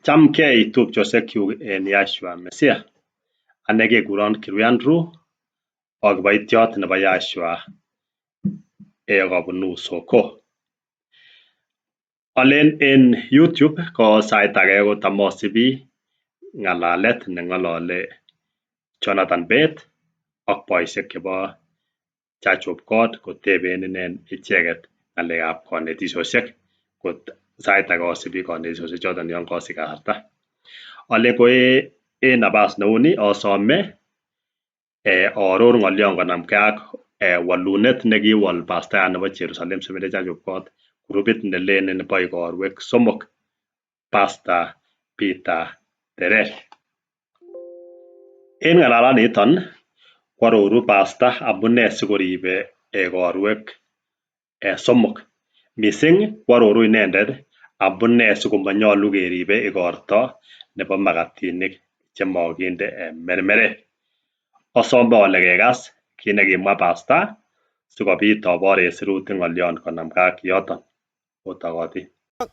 Chamgei tupchosiekyuk en Yahshua Mesiah. Ane kekuron Kirui Andrew, a kiboitiot nebo Yahshua akabunu Soko. Alen en YouTube ko sait age kotam osibi ng'alalet neng'olole Jonathan Bett ak boisiek chebo Church of God koteben ine icheket ng'alekab konetisosiek kot sait age osibi konetisosiek choton yon kosich kasarta. Alen ko en nabas neuni osome aaror ng'olyon konamgei ak wolunet nekiwol pastayat nebo Jerusalem Seventh Church of God grupit nelelen bo igorwek somok Pastor Peter Terer. En ng'alalaniton koaroru pastor amune sikoribe igorwek somok. Mising koaroru inendet amune sikomonyolu keribe igorto nebo makatinik chemokinde mermerek. Osome ole kekas kit nekimwa pastor sikobit obor en sirutik ng'olyon konamgei ak yoton. Otogotin.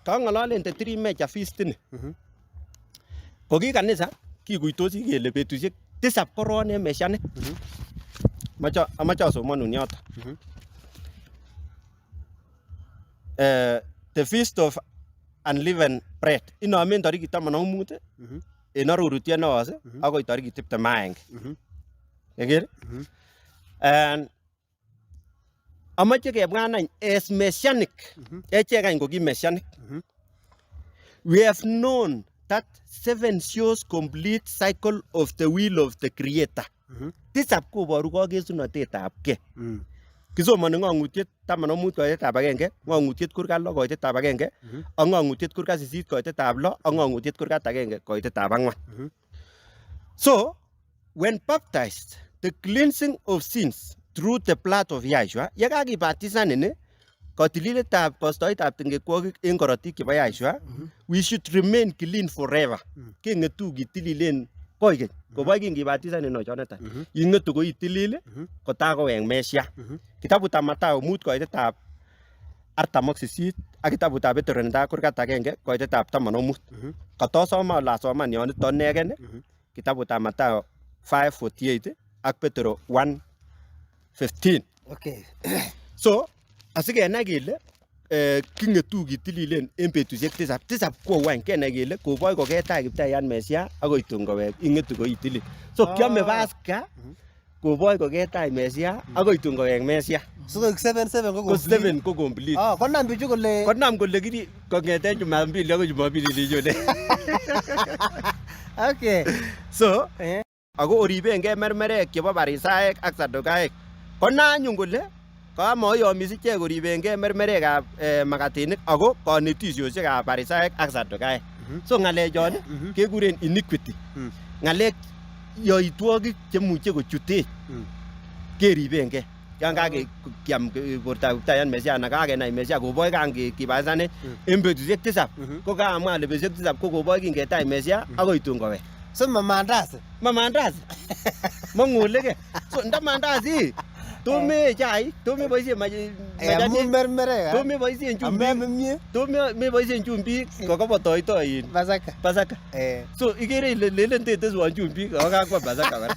Kang'ololen the three major feast ini. Ko ki kanisa kikuitosi kele betusiek tisab koron en mesianik. Moche amoche asomonun yoton. The feast of unleavened bread inomen tarikit 15 en arorutiet newos akoi tarikit 21. Iker? And amoche kebwan any as messianic echek any ko ki messianic we have known that seven shows complete cycle of the will of the creator. Tisab koboru kokesunotetab ge. Kisomoni ng'ong'utiet 15 koitetab 1, ng'ong'utiet kurgat 6 koitetab 1, ak ng'ong'utiet kurgat 8 koitetab 6, ak ng'ong'utiet kurgat 1 koitetab 4. So, when baptized, the cleansing of sins through the blood of Yahshua, ye kakibatisanin kotililetab kostoetab tengekwokik en korotik chebo Yahshua, we should remain clean forever. Keng'etu kitililen koikeny koboi kingibatisanin o Jonathan. Ing'etu koitilil kotakowek Mesia. Kitabutab Mathayo 5 koitetab 48 ak kitabutab Petero netai kurgat 1 koitetab 15. Kotosome ole asoman yoniton inegen kitabutab Mathayo 5:48 ak Petero 1:15. So asikenai kele king'etu kitililen en betusiek tisab, tisab ko any kenai kele koboi koketach Kiptayat Mesia akoi tun kowek ing'etu koitilil. So kiome Pasaka koboi koketach Mesia akoi tun kowek Mesia. So koik 7 7 ko Ko complete. 7 ko complete. Ah, konam bichu kole Konam kole kiri kong'eten Jumapili akoi Jumapili ninyone. So ako oribengei mermerek chebo Parisaek ak Sadukaek. Konai anyun kole kamakoyomis ichek koribengei mermerekab makatinik ako konetisiosiekab Parisaek ak Sadukaek. So ng'alechon kekuren iniquity. Ng'alek yoitwogik chemuche kochutech keribengei. Yan kakiam bortab Kiptayat Mesia anan kakenai Mesia koboi kan kibatisanech en betusiek tisab ko kaamwa ale betusiek tisab ko koboi kingetach Mesia akoi tun kowek. So ma mandazi. Ma mandazi. Mong'ulege. So nda mandazi to mee chaik, to meboisien Amun machanik, mermerek. to meboisien chumbik, Ameam kimyet. to meboisien chumbik kokobotoito in Pasaka. Pasaka. So ikere ile lelen teteswon chumbik ako kakwam Pasaka kora.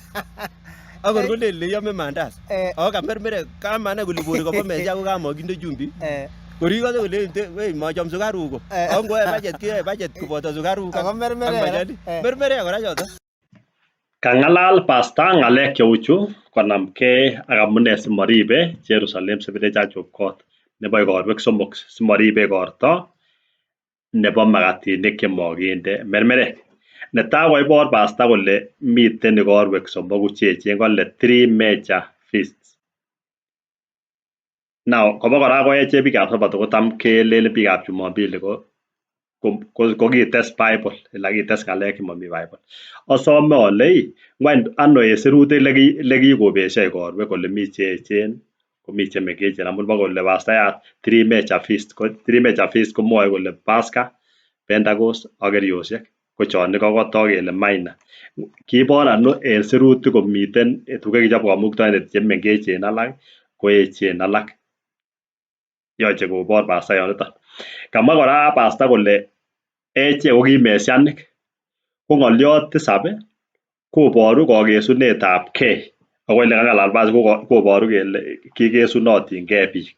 Akor kolen le iome mandazi. Ako kamermerek kamanai kole bori kobo Mesia ko kamokinde chumbik. Kor ikose kolen wei mochom sukaruk ko. Ako ngoyoe budget keyoe budget koboto sukaruk Ako ak mermerek kora. machanik. Mermerek kora choton. Kang'alal pastor ng'alek cheuchu konamgei ak amune simoribe Jerusalem Seventh Church of God nebo igorwek somok simoribe igorto nebo makatinik chemokinde mermerek. Netai koibor pastor kole miten igorwek somoku cheechen kole three major feasts. Now kobo kora ko echek biikab Sabato kotam kelelen biikab Jumapili ko kokites Bible anan kites ng'alek chemomi Bible. Osome ole ii ngwany ano en sirutik lekikobesio igorwek kole mi cheechen komi chemengechen amun bo kole pastayat three major feast ko three major feast komwoe kole Pasaka, Pentecost ak keriosiek ko chon iko kotok kele minor. Kibor ano en sirutik komiten tuguk chekichob kamuktaindet chemengechen alak ko echen alak. Yoche kobor pastayoniton. Kamwa kora pastor kole echek ko ki mesianik. Ko ng'olyot tisab koboru kokesunetab gei ako elekang'alal pastor koboru kele kikesunotingee biik.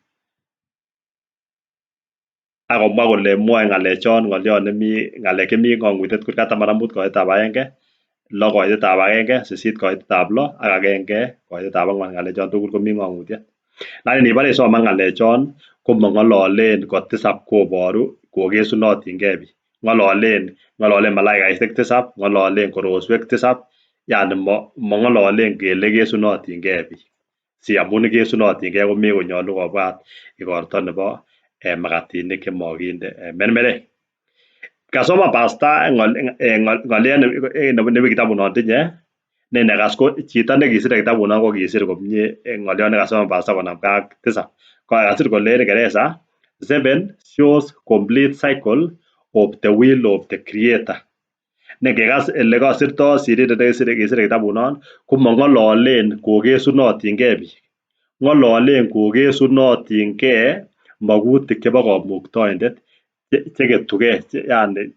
Akomwa kole mwoe ng'alechon ng'olyot nemii ng'alek chemii Kong'utet kurgat 15 koitet ab 1, 6 koitet ab 1, 8 koitet ab 6 ak 1 koitet ab 4 ng'alechon tugul komii ng'ong'utiet. Lakini nibore isoman ng'alechon komong'ololen kotisab koboru kokesunotingee biik ng'ololen ng'ololen malaikaisiek tisab ng'ololen koroswek tisab yani mong'ololen kele ikesunotingee biik si amun ikesunotingee komekonyolu kobwat igorto nebo makatinik chemokinde mermerek. Kasoman pastor ng'olyot nemii kitabut non tinye ne nekas ko chito nekisire kitabut non kokisir komie ng'olyot nekasoman pastor konamgee ak tisab. Kasir kole en kingereza seven shows complete cycle of the will of the creator ne ngekas elekosirtoo sirindet nekisire kitabut non komong'ololen kokesunotingee biik ng'ololen kokesunotingee mokutik chebo komuktoindet cheketugee yani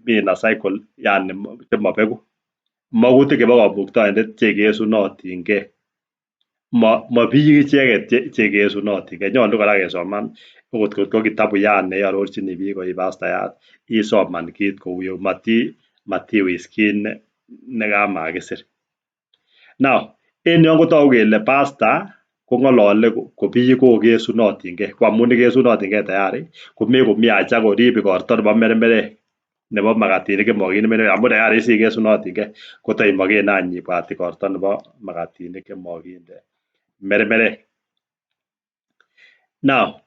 mi in a cycle yani chemobeku. Mokutik chebo komuktoindet chekesunotingee mo biik icheket chekesunotingee nyolu kora kesoman okot kotko kitabuyat neororchini biik ko ipastayat isoman kit kou yeu matiwis kit nekamakisir. Now en yon kotoku kele pastor kong'olole ko biik kokesunotingee ko amun ikesunotingee tayari komekomii haja korib igorto nebo mermerek nebo makatinik chemokinde mermerek amun tayari is ikesunotingee kotoimoken any ibwat igorto nebo makatinik chemokinde mermerek. Now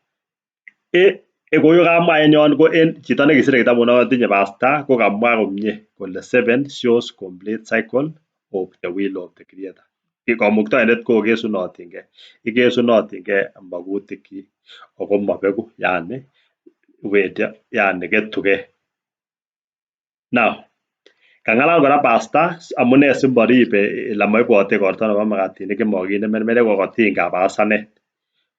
kou yekamwa en yon ko en chito nekisire kitabut non tinye pastor kokamwa komie kole seven shows complete cycle of the will of the creator. Komuktoindet kokesunotingee ikesunotingee mokutik kyik ako mobeku yani wendii yani ketugee. Now kang'alal kora pastor amunee simoribe anan moibwote igorto nebo makatinik chemokinde mermerek kokotiny kabatisanet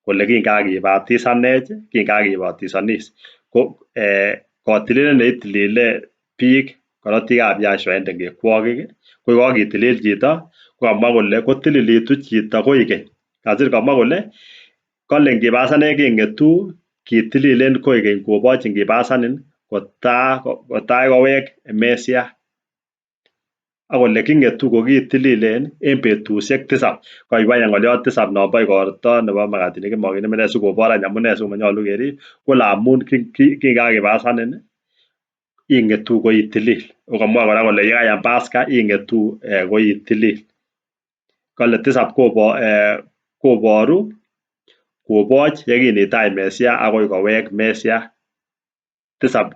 kole kin kakibatisanech kin kakibatisonis ko kotililet neitilile biik korotik ab Yahshua en tengekwokik ih ko yekokitilil chito kokamwa kole kotililitu chito koikeny kasir kamwa kole kole ngibasanek keng'etu kitililen koikeny koboch ngibasanin kotai kowek Messiah akole king'etu kokitililen en betusiek tisab koib any ng'olyot tisab nombo igorto nebo makatinik chemokinde mermerek sikobor any amunee simonyolu kerib kole amun kin kakibasanin ih ing'etu koitilil akomwaa kora kole yekaiam Pasaka ing'etu koitilil. Kole tisab koboru koboch yekin itach Messiah akoi kowek Messiah. Tisab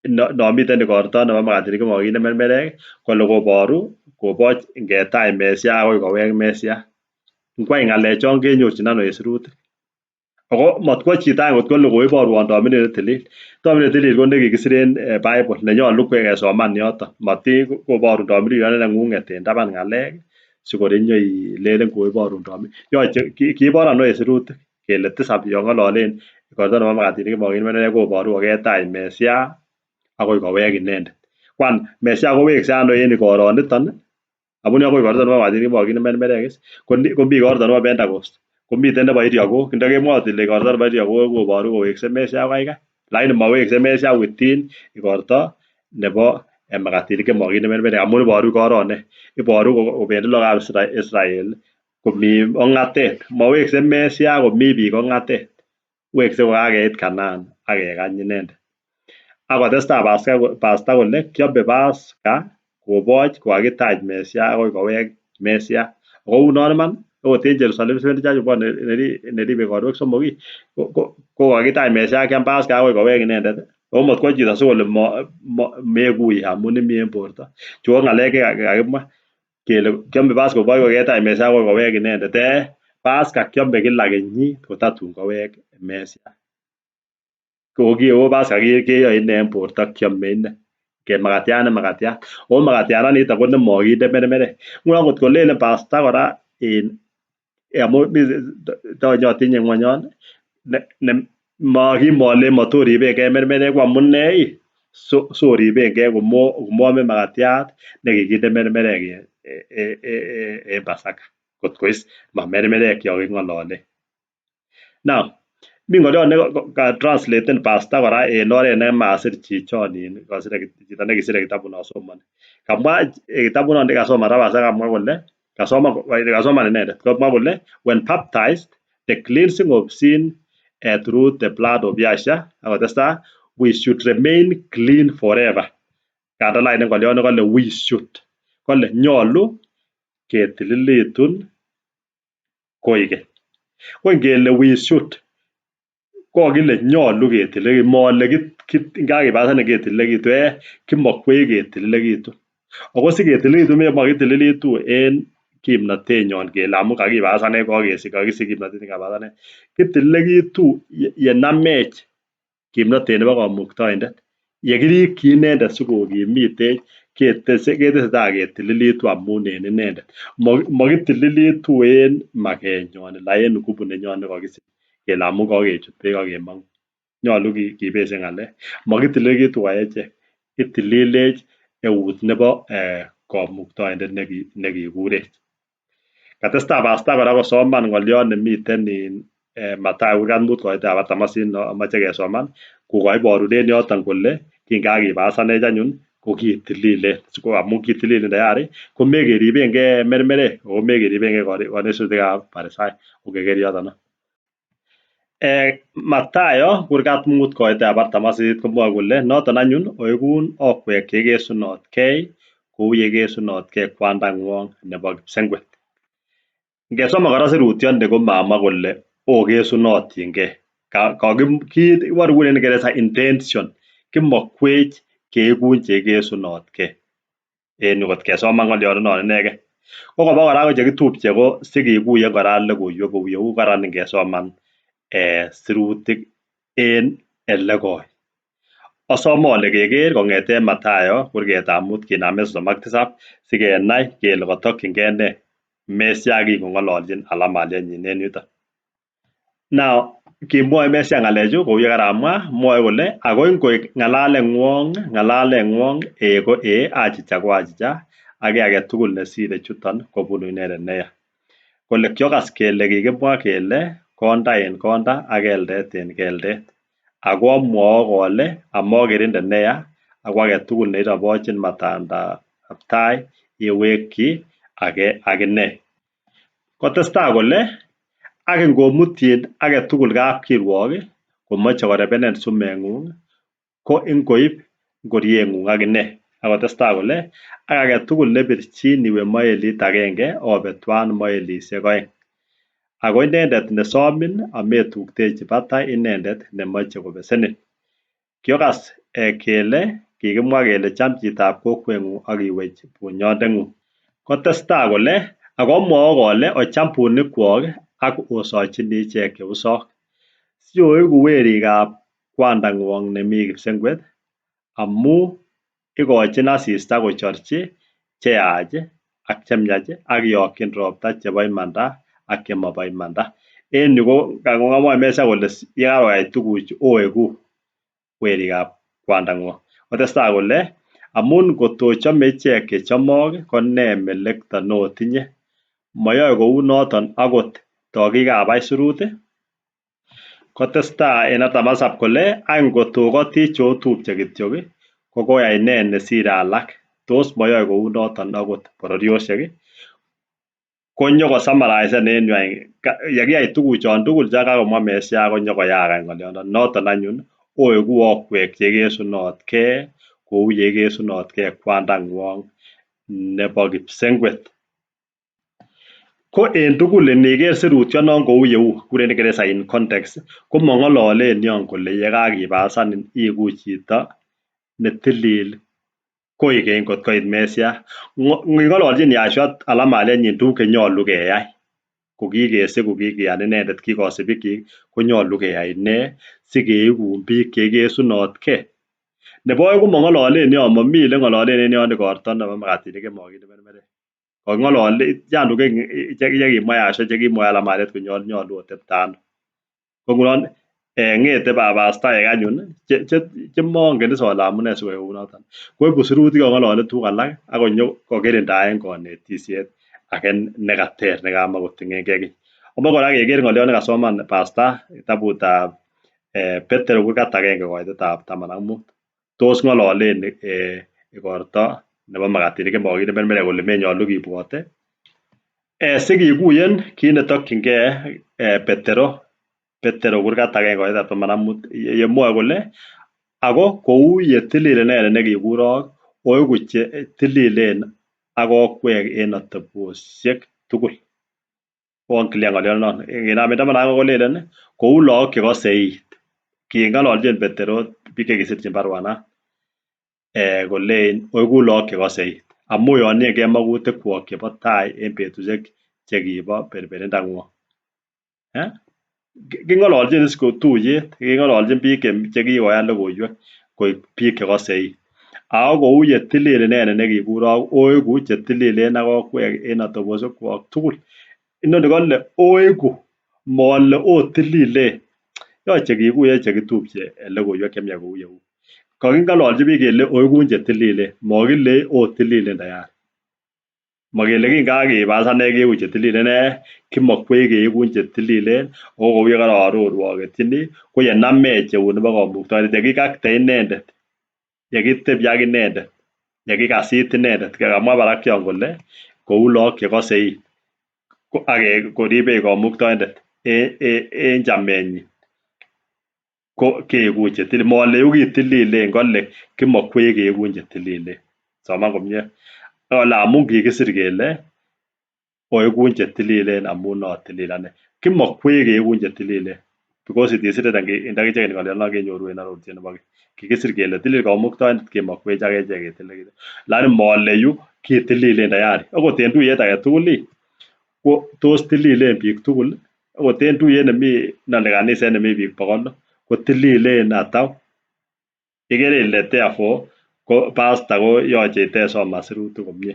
non miten igorto nebo makatinik chemokinde mermerek kole koboru koboch ngetach Messiah akoi kowek Messiah. Ngwany ng'alechon kenyorchin ano en sirutik? Ako matkwo chito any kole koiborwon tominet netilil, tominet netilil ko nekikisir en Bible nenyolu kesoman yoton matikoborun tomiririot neng'ung'et en taban ng'alek sikor inyoilenen koiborun tomiririot yoche kiibor ano en sirutik kele tisab yon ng'ololen igorto nebo makatinik chemokinde mermerek koboru koketach Messiah akoi kowek inendet. Kwani Messiah kowekse ano en igoroniton ih amun yon ko igorto nebo makatinik chemokinde mermerek is komii igorto nebo Pentecost komiten nebo iryokok ndokemwoe ot ile igorto nebo iryokok koboru kowekse Messiah kokaikai lakini mowekse Messiah within igorto nebo makatinik chemokinde mermerek amun iboru igoron nee iboru kobendii lagok ab Israel komii ong'atet mowekse Messiah komii biik ong'atet wekse kokakeit Canaan ak kekany inendet. Akotestaa pastor kole kiome Pasaka koboch kokakitach Messiah akoi kowek Messiah ako unon iman okot en Jerusalem Seventh Church of God neribe igorwek somok ih kokakitach Messiah akiam Pasaka akoi kowek inendet ih ako matkwo chito sikole mekuiye amun imii en borto. Chu ko ng'alek chekakimwa kele kiome Pasaka koboch koketach Messiah akoi kowek inendet eeh Pasaka kiome kila kenyit kotatun kowek Messiah. Ko Pasaka keyoe inee en borto kiome inei makatiat ne makatiat ako makatiandaniton ko nemokinde mermerek. Ngunon kot kolenen pastor kora in amun tonyotinye ng'wony yon ne kimolenen motoribengee mermerek ko amunee ih Soribengee komoome makatiat nekikinde mermerek en pasaka kotko is mamermerek chekokingololen. Now mi ngoliot nekatranslaten pastor kora en oret nemasir chichon in chito nekisire kitabut non somoni. Kamwa kitabut non nikasoman pastor kamwa kole kasoman inendet komwa kole when baptized the cleansing of sin through the blood of Yahshua akotestai we should remain clean forever. Kaunderline ngoliot nekole we should kole nyolu ketililitun koikeny. Ko ngele we should kokakile nyolu ketililekitun mole ngakibasanin ketililekitun kimokwech ketililekitun. Ako siketililekitun mokitililitu en kimnotenyon kele amun kakibasanech kokakesich kokisich kimnotet en kabasanet. Kitililekitu yenamech kimnotet nebo komuktoindet yekirikyi inendet sikokimitech ketesetai ketililitu amun en inendet. Mokitililitu en makenyon anan en nguvu nenyon nekokisich kele amun kokechut beek ak kemongu nyolu kibeshe ngalek. Mokitililekitu ko echek itililech eut nebo komuktoindet nekikurech. Katestai pastor kora kosoman ngoliot nemiten in Matayo kurgat mut koitet artam ak sisit nomoche kesoman kokoiborun en yoton kole kin kakibasanech anyun ko kitililen ko amun kitililen tayari komekeribengee mermerek ako mekeribengee konetutikab parisaek ongeker yoton any. Matayo kurgat mut koitet artam ak sisit komwoe kole noton anyun oekun okwek cheikesunotkei kou yeikesunotkei kwandangwong nebo kipsengwet. Ngesoman koraa sirutyoni komamwa kole okesunotyingee kibore kikuren en kingereza intention kimokwech keikun cheikesunotkei en yuu kot kesoman ngoliondonon ineken. Ko koba Koraa ko chekitupche ko sikikuyen Koraa lokoiwek kou yeu Karan ingesoman sirutik en olekoi. Osome ole keker kongeten Matayo kurketab mut kinamen sosom ak tisab sikenai kele kotokingee nee Messia kin kongololchin alamalienyin en yuton. Now kimwoe Messia ngalechu kou yekaramwa mwoe kole ako ingoik ngalalengung eeh ko eeh achicha ko achicha ak kii agetukul nesire chuton kobunu inendet neyaa. Kole kiokas kele kikimwa kele konda en konda ak keldet en keldet ako omwook ole amokerinde neyaa ako aketukul neirobochin matandap tai iweki age akinee. Kotestai kole ak inkomutyin aketukul kapkirwok kii komoche korebenin sumengung ko inkoib inkoryengung akinee akotestai kole ak aketukul nepirchin iwee moilit agenge obe twan moilishek oeng. Ako inendet nesomin ametuktechi patai inendet nemoche kobesenin. Kiokas kele kikimwa kele Cham chitab kokwengung ak iwech bunyondengung. Kotestai kole ako omwook ole ocham bunik kwok kii ak osochini ichek cheusok sioiku werikab kwandangwong nemii kipsengwet amun ikochin asista kochorchi cheyach ak chemiach ak iyokin ropta chebo imanda ak chemobo imanda. En yuu ko kamwa Messia kole yekakoyai tukuchu oeku werikab kwandangwong. Kotestai kole amun kotochome ichek chechomok konee melekto notinye, moyoe kou noton akot tokikab aisurut tii. Kotestai en artam ak tisab kole any kotokoti cheotupche kityok kii ko koyai nee nesire alak tos moyoe kou noton okot bororioshek kii. Konyo kosamaraisen en yuu any yekiyai tukuk chon tukul chon kakomwa Messia konyokoyaak any ngolyondoni noton anyun oeku okwek cheikesunotkei kou yeikesunotkei kwandangwong nebo kipsengwet. Ko en tukul iniker sirutyonon kou yeu kikuren en kingereza in context komongololen yon kole yekakibasanin iiku chito netilil koikeny kotkoit Messia. Ngololchin Yahshua alamalenyin tukuk chenyolu keyai ko kikesich ko kikiyan inendet kikosibi kyik konyolu keyai nee sikeikun bik cheikesunotkei. Nebo oeng komongololen yon momii olengololen en yon igorto nebo makatinik chemokinde mermerek kokingolole chang tukuk chekimwa Yahshua chekimwoe alamaliet kole nyolu otepte ono. Ko ngunon. Ng'ete pastaek anyun chemongen is ole amune sikoyai kounoton koibu sirutik ak kong'olole tuguk alak ak konyo kokirindaen konetisiet age nekater nekamakoting'engee kiy. Omoe kora keker ng'olyot nekasoman pasta kitabutab Petero kurgat agenge koitet ab taman ak mut tos ng'ololen igorto nebo makatinik chemokinde mermerek kole menyolu kibwote sikikuyen kit netokyingee Petero, Petero kurgat agenge koitet ab taman ak mut yemwoe kole ako kou yetilil inendet nekikurok oeku che tililen ak okwek en atebosiek tugul. Uon clear ng'oliondonon nginamen taman ak ang'wan kolenen ih kou look chekose it king'ololchin Petero biik chekisirchin baruanan kolein oegu look chekose it amun oyonyengee mokutik kwok chebo tai en betusiek chekibo berberindang'wong. King'ololchin is tuiyet keng'ololchin biik chekikoyan logoiwek koik biik chekose it ako kou yetilil inendet nekikurok oegu chetililen ak okwek en atebosiek kwok tugul. Inoni kole oegu mole otililen yoche kikuyen chekitupche logoiwek chemiach kou yeu. Koking'ololchi biik kele oekun chetililen mokilei otililen tayari mokele kin kakeib as anee keeku chetililen nee kimokwech keekun chetililen ako kou yekoroorwu oketyini ko yenamech eut nebo kamuktaindet yekikakte inendet yekitebi ak inendet yekikasit inendet kamwa barak yon kole kou look chekose it ak koribech kamuktaindet en chamenyin ko keeku chetililen mole kitililen kole kimokwech keekun chetililen soman komie kole amun kikisir kele oekun chetililen amun otilil anee kimokwech keekun chetililen because it is written ndokichekeni ng'olyonon kenyoru en arorutiet nebo keny kikisir kele tilil kamuktaindet kemokwech ak echek ketililekitun lakini mole yuu kitililen tayari okot en tuiyet aketugul ih ko tos tililen biik tugul ih okot en tuiyet nemii noni kaniset nemii biik bokolu kotililen atau? Ikere ile therefore ko pasta koyoche itesoman sirutik komie.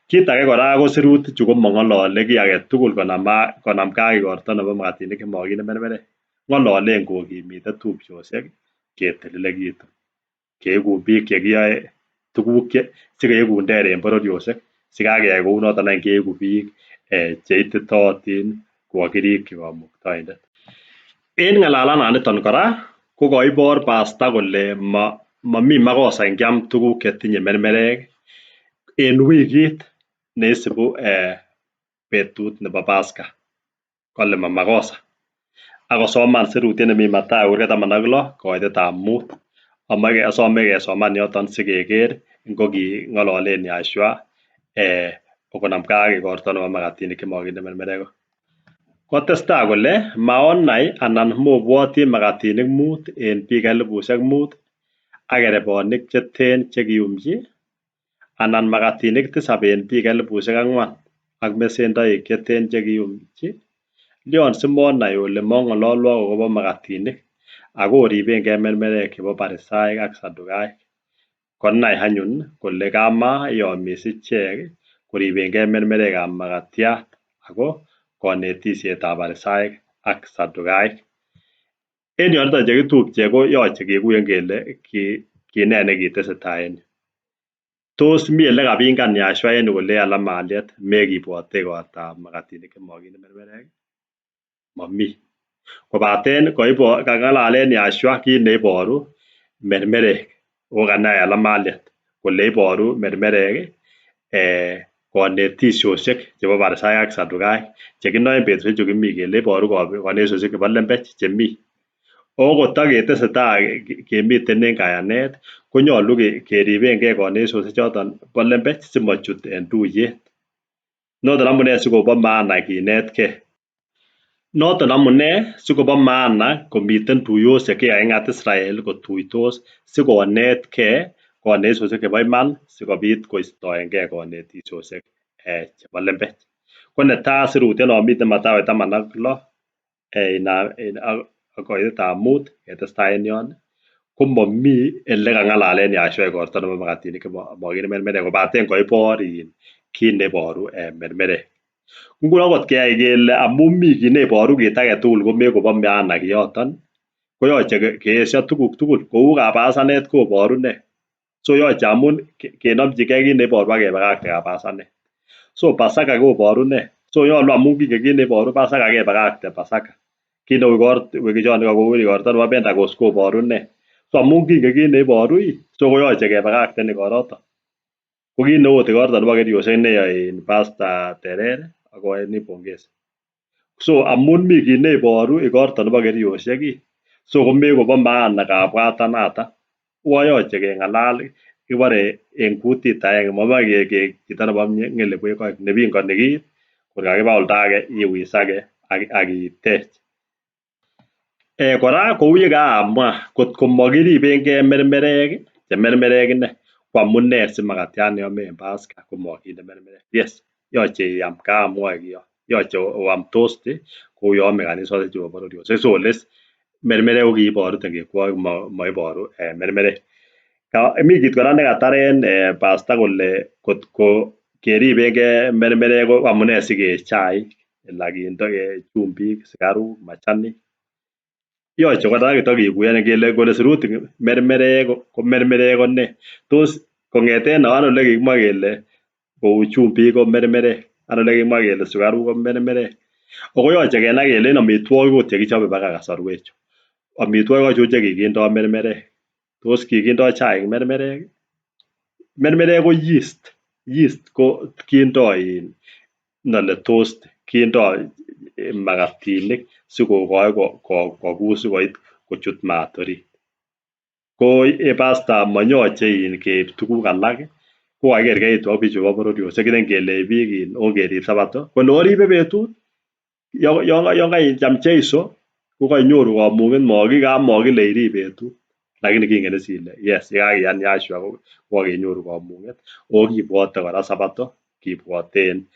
Kit age kora ko sirutik chu komong'olole kiy aketugul konamgee ak igorto nebo makatinik chemokinde mermerek ng'ololen kokimite tupchosiek ketililekitu keekun biik chekiyoe tuguk che sikeekun ter en bororiosiek sikakeyai kounoton any keeku biik cheititootin kokokirikyi kamuktaindet. En ng'alalananiton kora kokoibor pasta kole momii makosa ngiam tuguk chetinye mermerek en wikit neisibu betut nebo Pasaka kole mamakosa akosoman sirutiet nemii Matayo kurgat taman ak lo koitet ab mut asome kesoman yoton sikeker ngo king'ololen Yahshua kokonamgee ak igorto nebo makatinik chemokinde mermerek. Kotestai kole maonai anan mobwoti makatinik mut en biik elipusiek mut ak kerebonik cheten chekiumchi anan makatinik tisap en biik elipusiek ang'wan ak mesendoik cheten chekiumchi? Lyon simonai ole mong'ololwok akobo makatinik ako oribengei mermerek chebo Parisaek ak Sadukaik? Konai anyun kole kamayomis ichek koribengei mermerekab makatiat ako konetisietab Parisaek ak Sadukaik. En yoniton chekitupche koyoche kekuyen kele kinee nekitesetai en yuu tos mi elekapingan Yahshua en yuu kolei alamalyet mekibwote igortab makatinik chemokinde mermerek ih? Momii kobaten kang'alalen Yahshua kit neiboru mermerek ako kanai alamalyat kole iboru mermerek ih konetisiosiek chebo Parisaek ak Sadukaik chekinoe en betusiek chu kimii kele iboru konetisiosiek chebo lembech chemii ako kotoketesetai kemiten en kayanet konyolu keribengee konetisiosiek choton bo lembech simochut en tuiyet noton amunee sikobo maana kinetkei noton amunee sikobo maana komiten tuiyosiek chekaking'at Israel kotuitos sikonetkei konetisiosiek chebo iman sikobit kostoengee konetisiosiek chebo lembech. Ko netaa sirutiet nomiten Matayo taman ak lo ak koitet ab mut ketestai en yon ih komomii elekang'alalen Yahshua igorto nebo makatinik chemokinde mermerek kobaten koibor in kit neiboru mermerek. Ngunon kot keyai kele amun mii kit neiboru kit aketugul komekobo maana kioton ko Koyoche keesyo tuguk tugul kou kabasanet koboru nee. So yoche amun kenomchigei kit neiboru ak kebakakte kabasanet. So pasaka koboru nee, so nyolu amun kingen kit neiboru pasaka kebakakte pasaka. Kit neu wikichon iko kou igorto nebo Pentecost koboru nee. So amun kingen kit neiboru ii, so koyoche kebakakten igoroton. Ko kit neu ot igorto nebo keriosek neyoe Pastor Terer ak koyoe pongezi. So amun mi kit neiboru igorto nebo keriosiek ii, so komekobo maana kabwatanata. Uon yoche keng'alal kibore en kutit agenge momoe keik chito nebo ng'elebwek oeng nepingoni kit kor kakiba oldage iwisage ak itech. Kora kou yekaamwa kot ko mokiribengei mermerek chemermerek inei ko amunee si makatiat neome en paska komokinde mermerek. Yes yoche iam kaamwoe kiyon yoche oam tosti kou yon ome kanisosiek chubo bororiosiek sikolis mermerek kokiiboru tengekwogik moiboru mermerek. Mi kit kora nekataren pastor kole kotko keribengei mermerek ko amunee sikee chaik anan kinde chumbik, sukaruk, machanik. Yoche kora kitokukuiyon kele kole sirutik mermerek ko mermerek ko nee? Tos kong'eten au ano olekikimwa kele kou chumbik ko mermerek, ano olekikimwa kele sukaruk ko mermerek. Ako yoche kenai kele en amitwogik ot chekichobe baka kasorwechu, amitwogik ochon chekikindo mermerek? Tos kikindo chaik mermerek? Mermerek ko yeast, yeast ko kindo in inoni tosti, kindo makatinik sikokoi kokus sikoit kochut maat orit. Ko pastor moyoche keib tuguk alak kokakikerkeitu ak bichu bo bororiosiek kilen kelei biik ongerib sabato kole oribe betut yon kaicham Jeiso kokoinyoru komung'et mokile irib betut lakini kingen is ile yes yekakiyan Yahshua kokakenyoru komung'et ako kibwote kora sabato kibwoten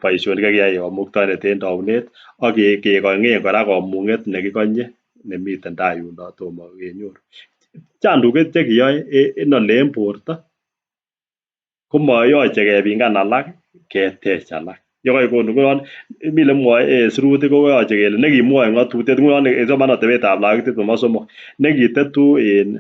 boisionik chekiyai kamuktaindet en tounet ak kekonyen kora komung'et nekikonye nemiten tai yuno tomo kenyoru. Chang tuguk chekiyoe inoni en borto komoyoche kepingan alak ketech alak yekoikonu mi lemwoe en sirutik koyoche kele nekimwoe ng'otutiet ngunon inisoman atebetab lagok 23 nekitetu in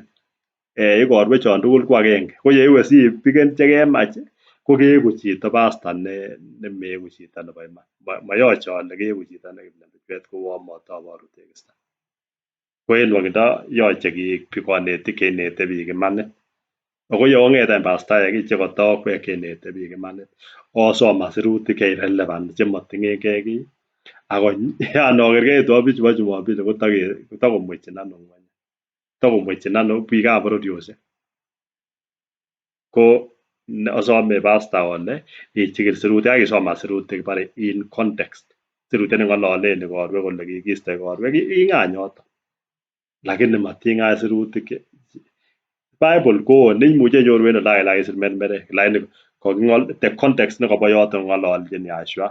igorwek chon tugul ko agenge ko yeiwe sipiken chekemach kokeeku chito pastor nemeeku chito nebo iman. Moyoche ole keeku chito ne kiplembekiot kouon motoboru tekisto. Ko en nwokindo yoche keik konetik cheinete biik imanit. Ako yong'et any pastaek chekoto okwek chenete biik imanit osoman sirutik che irrelevant chemoting'engei kiy ako anokerkeitu ak bichu bo jumompili kotokomwechin ano ng'wony, tokomwechin ano biikab bororiosiek. Ko osome pastor ole ichikil sirutik ak isoman sirutik kibore in context sirutiet neng'ololen igorwek kole kikisto igorwek ing'any yoton lakini mating'ach sirutik Bible kowoo imuche inyoru en oldage olekakisir mermerek lakini the context nekobo yoton kong'ololchin Yahshua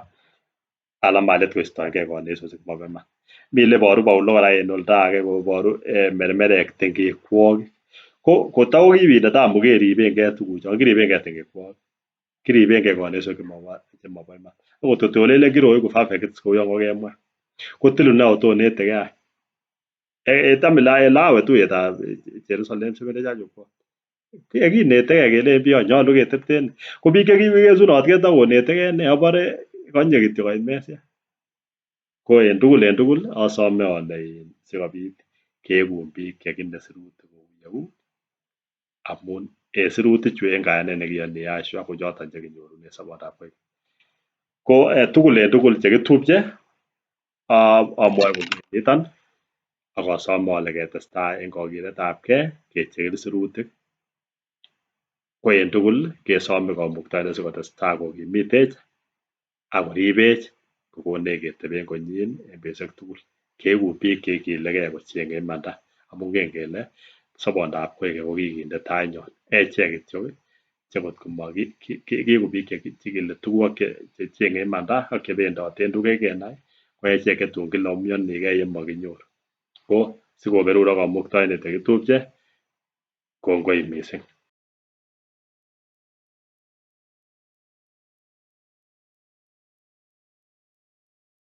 anan malit koistoengei konesosiek chemobo iman. Mi oleboru Paulo kora en oldage koboru mermerek tengekwogik ko kotokokibit netai mukeribengei tuguchon kiribengei tengekwogik kiribengei konesosiek chemobo iman. Okot ngot kolelen kiroiku perfect kouyon kokemwa kotilun nee kotonetegee any tam eleowe tuiyetab Jerusalem Seventh Church of God kinetegee kelein biik nyolu ketepten ko biik chekibesunot ketokonetegee nee obore konye kityok koit meset. Ko en tugul en tugul osome ole sikobit keekun biik chekile sirutik kou yeu amun en sirutik chu en kayanet nekiyoni Yahshua kochoton chekinyorunen sobondab koikeny. Ko tugul en tugul chekitupche amwoe niton ak asome ole ketestai en kokiletabgee kechigil sirutik ko en tugul kesome kamuktaindet sikotestai kokimitech ak koribech kokonech keteben konyin en betusiek tugul keeku biik cheikiligee kocheng'e imanda amun kingen kele sobondab koikeny kokikinde tainyon echek kityok che kotko kiiku biik chechikili tuguk ak checheng'e imanda ak chebendote en tuguk chekikenai ko echek che tun kilaumianigee yemokinyoru ko sikoberurok kamuktaindet chekitupche kongoi missing.